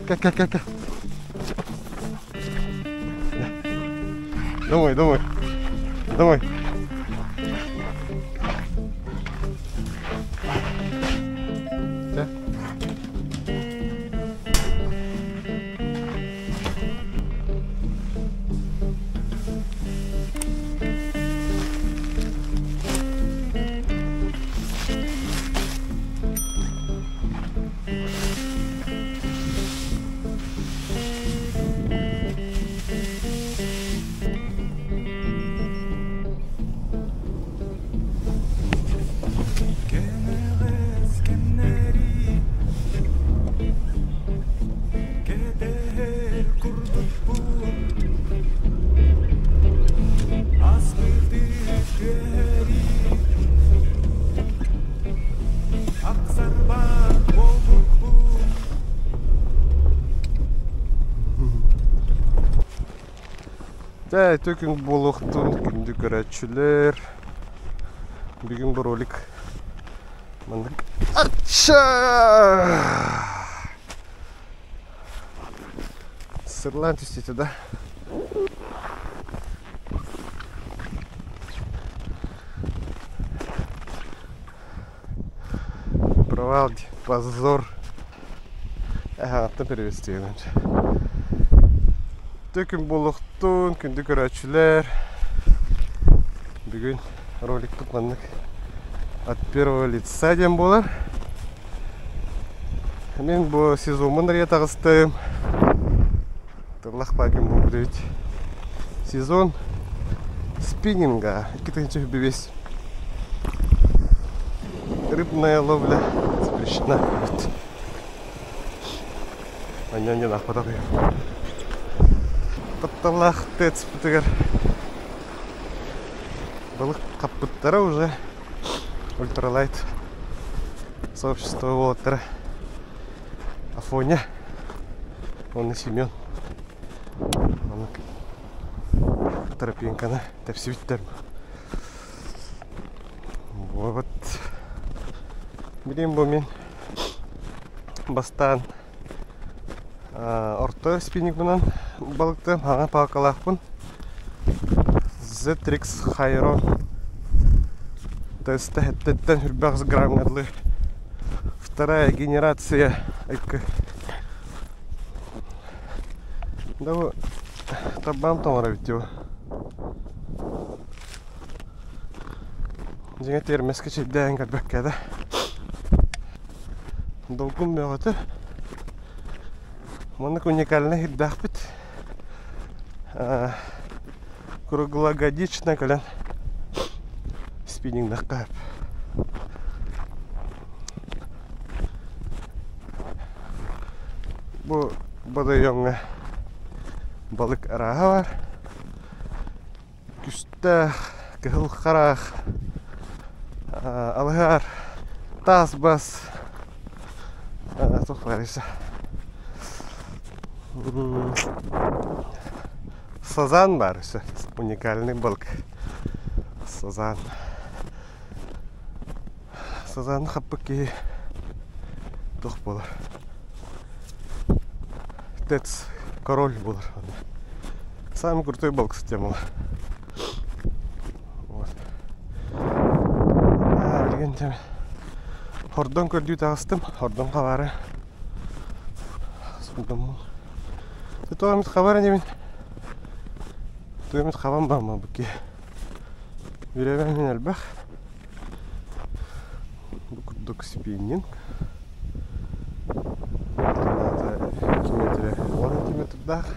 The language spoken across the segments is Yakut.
Кэ, кэ, кэ, кэ. Домой, домой. Домой. Чэ. Кэнэҕэс кэмнэри кэтэһэр курдукпун Аспыты түһэрии Ахсарбат буолбуппун Дьэ, үтүө күн буолуохтун, күндү көрөөччүлэр. Бүгүн бу ролик маннык Ачча! Сырлаан түстүтэ да. Провал, позор. Эһэҕиттэн приветствуем. Үтүө күн буолуохтун, күндү көрөөччүлэр. Бүгүн роликпыт маннык от первого лица диэн буолар. Мин бу сезоммун арыйа таҕыстым. Тыллах пакин буолбут эбит. Сезон спиннинга 2005. Рыбная ловля запрещена. Анньан диэн аахпатах үһү. Тапталлаах ТЭЦ-пытыгар балык хаппыттара уже ультралайт сообщество уолаттара Афоня уонна Семен маннык тропинканы тэпсибиттэр. Вот. Билим бу мин бастаан орто спиннингынан балыктым, хаҥа палкалаахпын. Zetrix Хайрон теста хэттеттен хүрбэх граммга дылы вторая генерация айкы. Да бу табам тоҥоро эбит дии Дьиҥэ тиэрмэскэ чэйдээн көрбөккө да. Долгун бөҕөтө. Маннык уникальнай сирдээхпит. Круглогодично кэлэн спиннингнахха сөп. Бу водоемҥа балык арааһа баар. Күстээх, кыһыл хараах, алыһар, таас бас, туох баарый Сазан баар өссө уникальный балык. Сазан. Сазаны хаппыт киһи туох буолар? Тец король буолар. Самый крутой балыксыт тема. Вот. Билигин тем хордон көрдүү таҕыстым. Хордон хабаары. Судаммын. Туох эмит хабар инибин. Туох эмит хабан баама бу Үрэбэ мин элбэх. Бу курдук спиннинг. 2 метрэ 10 сантиметрдаах.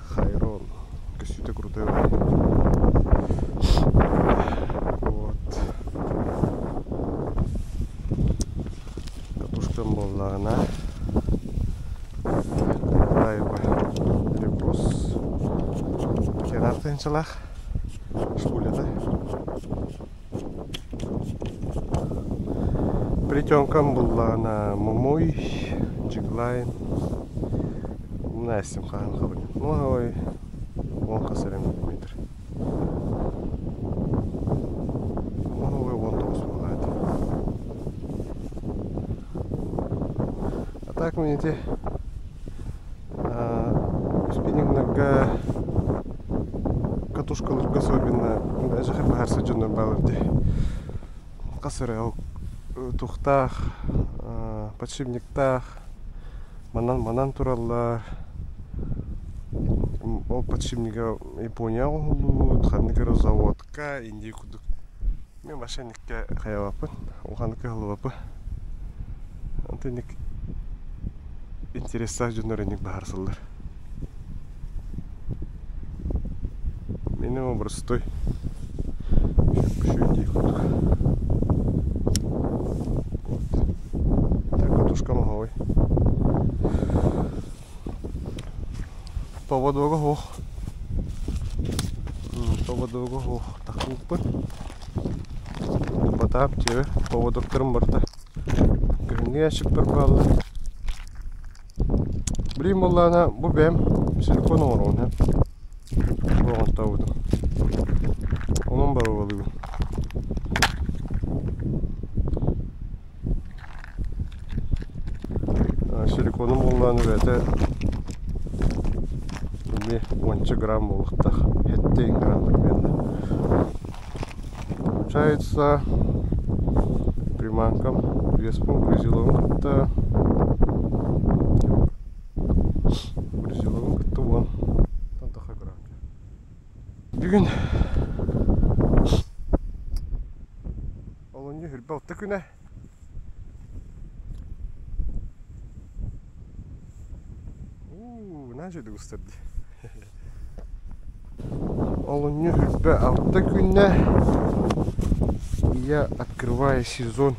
Хайрон. Көстүүтэ крутой Вот. Катушкам буоллаҕына Дайва реброс Керар тыһыынчалаах шпулята. Плетенкам буллаҕына Мумуй, Джиглайн, Настям хаһан хабын. Ну, ой, он хас эрэ миллиметр. Так мин ити спиннингнарга катушкаларга особенно даже баһарса дьоннор баалар дии. Хас эрэ ол тухтаах, подшипниктаах манан-манан тураллар. Ол подшипнига Япония оҥоһуллубут, ханнык эрэ заводка, Индия курдук. Мен мошенникке хайалаппын, улаханнык кыһаллыбаппын. Онтон инник интерестээх дьоннор инник баһарсаллар. Минимум простой. Үчүгэй курдук. Вот. Так, катушка моһовой. Поводога суох. Поводога суох тахсыбыппын. Батаап дьиэбэ поводоктарым барыта күһүҥҥү ящикпар бааллар. Билигин буоллаҕына бу бэйэм силикон оҥоробун һэ. Бу оҥортообутум. Онон боруобалыыбын. Силиконум буоллаҕына бэйэтэ эмиэ уонча грамм буолуохтаах. Сэттэ грамм примерно. Получается приманкам веспом грузиловым кытта грузиловым кытта уон тантаха грамм. Бүгүн олунньу хүрбэ алта күнэ. Уу, наша дегустар дии. Олунньу хүрбэ алта күнэ. Я открываю сезон.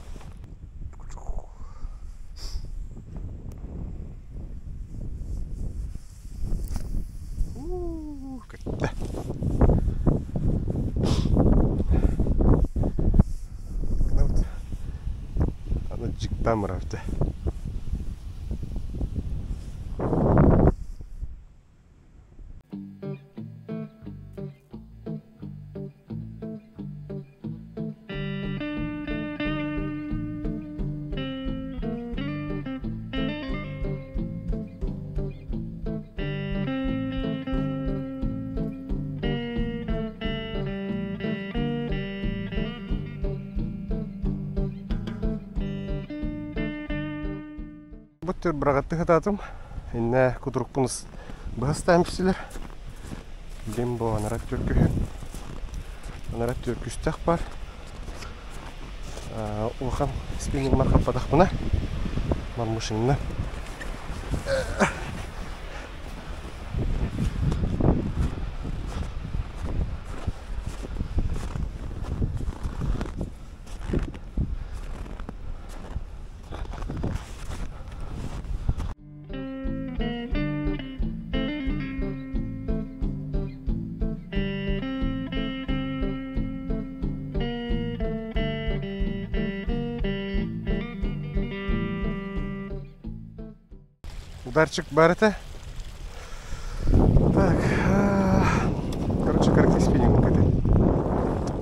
Уу, көттө. Аны дьиктаан барар Бу төр быраҕаттыы сатаатым. Иннэ кутурукпун быһа ыстаан түстүлэр. Билим бу анараа түөркүһүн. Анараа түөркүстэх бар. Улахан спиннингмар хаппатахпына мармышинна. Ударчик баар этэ. Так, короче, кыракый спиннинг этэ.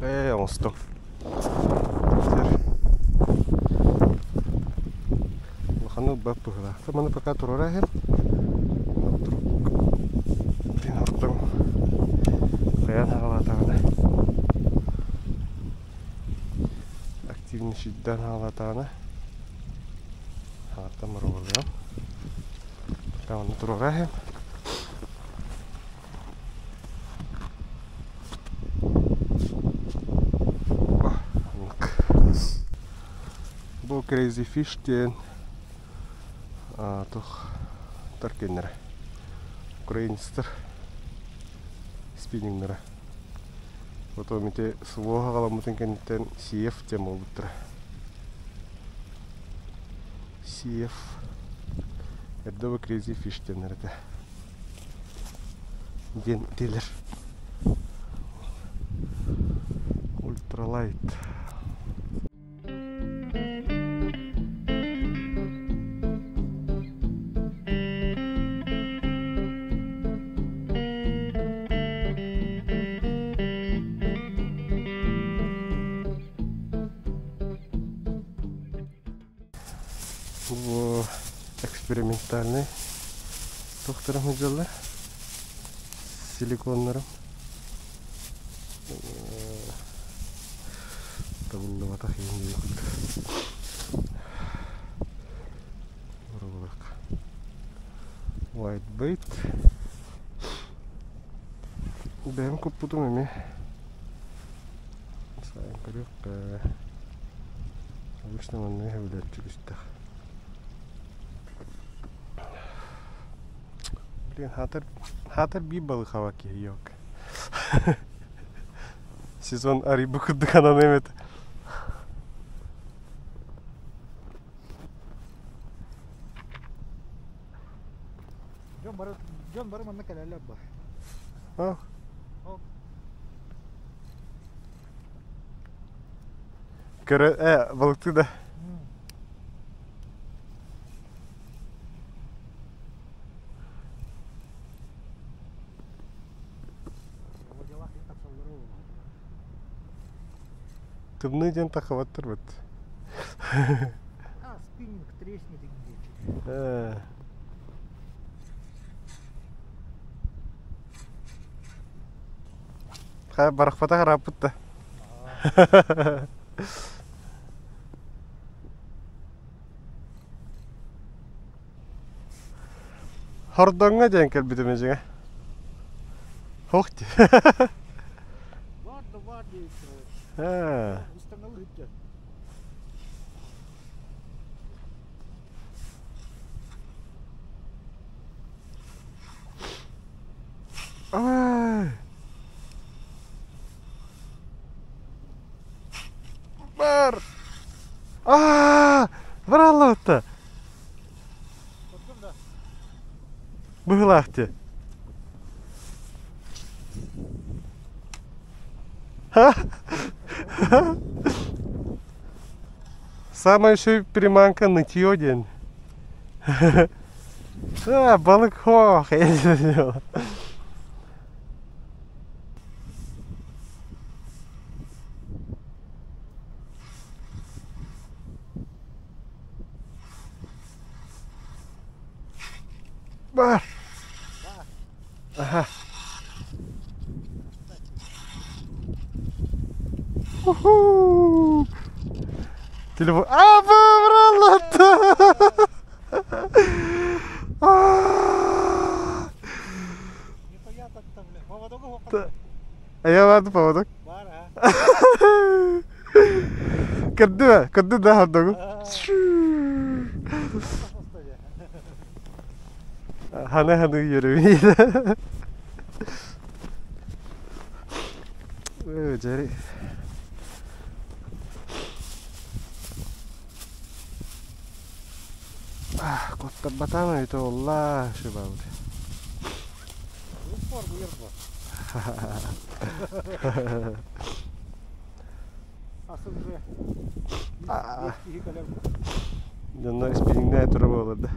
Ээ, оҥостум. Улаханы ылбат быһыылаах. Маны пока туруора иһин. Тин ортоҥ хайаан аҕалаатаҕына активничайдаан аҕалаатаҕына аҕаттан боруобалыам. Пока манна туруора иһин. Бу Crazy Fish диэн туох таркеннэрэ украинецтар спиннингнара. Потом ити СВО аҕаламмытын кэнниттэн CF диэн буолбуттара. CF эрдэ бу Crazy Fish диэннэр этэ. Диэн этилэр. Ультралайт. Бу Экспериментальный тохтором сылдьаллар. Силиконнарым. Табыллыбатах иһин White bait. Бэйэм куппутум эмиэ. Сайын көрүөххэ. Обычно маннык сөбүлээччи күстэх. Блин, хатыр, хатыр биир балык хаба киһи yok. Сезон арыйбы курдук ананыам этэ. Дьон бары, дьон бары манна кэлэллэр ба. А? Көрө, балыкты да. Тымныы диэн тахабаттар быт. А, спиннинг треснет Э. Барахпата хараппыт да. Хордоҥҥо диэн кэлбитим эдьиҥэ. Ох дии. Бар да бар диэбит Ыстаҥалыы Ай. Бар. Аа, бараллыбытта. Быһылаах дии. Самая еще приманка нытье день. А, балык хох, я не знаю. Бар. Ага. Уху! Телефон. А, выбрала! Я барды поводок. Көрдү көрдү да хордогу. Ханы ханы yürüyün. Jerry. Куттарбатаан өйтө олла шыбабыт. Дьоннор испиниҥнээ турар буолар да.